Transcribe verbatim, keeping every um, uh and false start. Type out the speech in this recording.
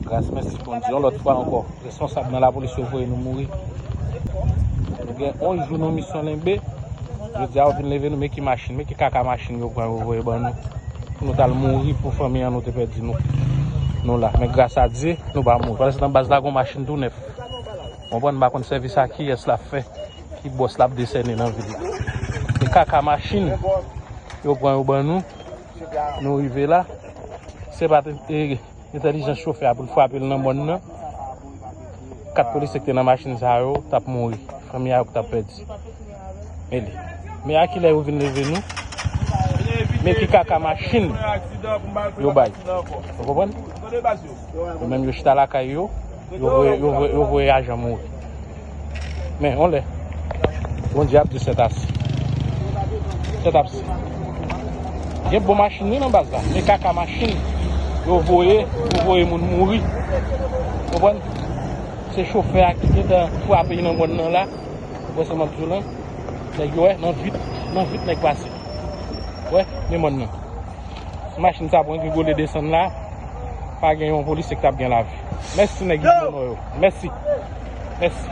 Gras mèsi Bondye, yon lòt fwa ankò, responsab nan lapolis yo voye nou mouri. Nou gen onz jou nan misyon Lenbe. Jodi a, yo vin leve nou, men ki machin, men ki kaka machin yo pran, yo voye ban nou. Pou nou t al mouri pou fanmi an, nou te pèdi nou. Nou la, men gras a Dye, nou pa mouri. Pandan se tan baz la gon machin tou nèf. Konprann, m pa konn sèvis a kiyès l ap fè, ki bòs l ap desène nan vil la. Men kaka machin yo pran, yo ban nou. Nou rive la. Se pa te, te, entèlijans chofè a pou l frape l nan mòn nan, kat polisye ki te nan machin sa yo t ap mouri. Fanmi a yo ki t ap pèdi. Men li. Men a kilè yo vin leve nou? Men ki kaka machin yo bay. Ou konprann? Yo menm yo chita lakay yo, yo voye, yo voye, yo voye ajan mouri. Men, on lè, Bondye ap di sètasi. Sètasi. Gen bon machin wi nan baz la. Men kaka machin yo voye, yo voye moun mouri. Konprann? Se chofè a ki gentan frape nan mòn nan la. Ou wè sa m ap di w lan? Nèg yo wè, nan vit, nan vit nèg pase. Wè, men mòn nan. Si machin sa pran rigole desann la, pa gen yon polisye ki t ap gen lavi. Mèsi nèg Iglonò yo. Mèsi. Mèsi.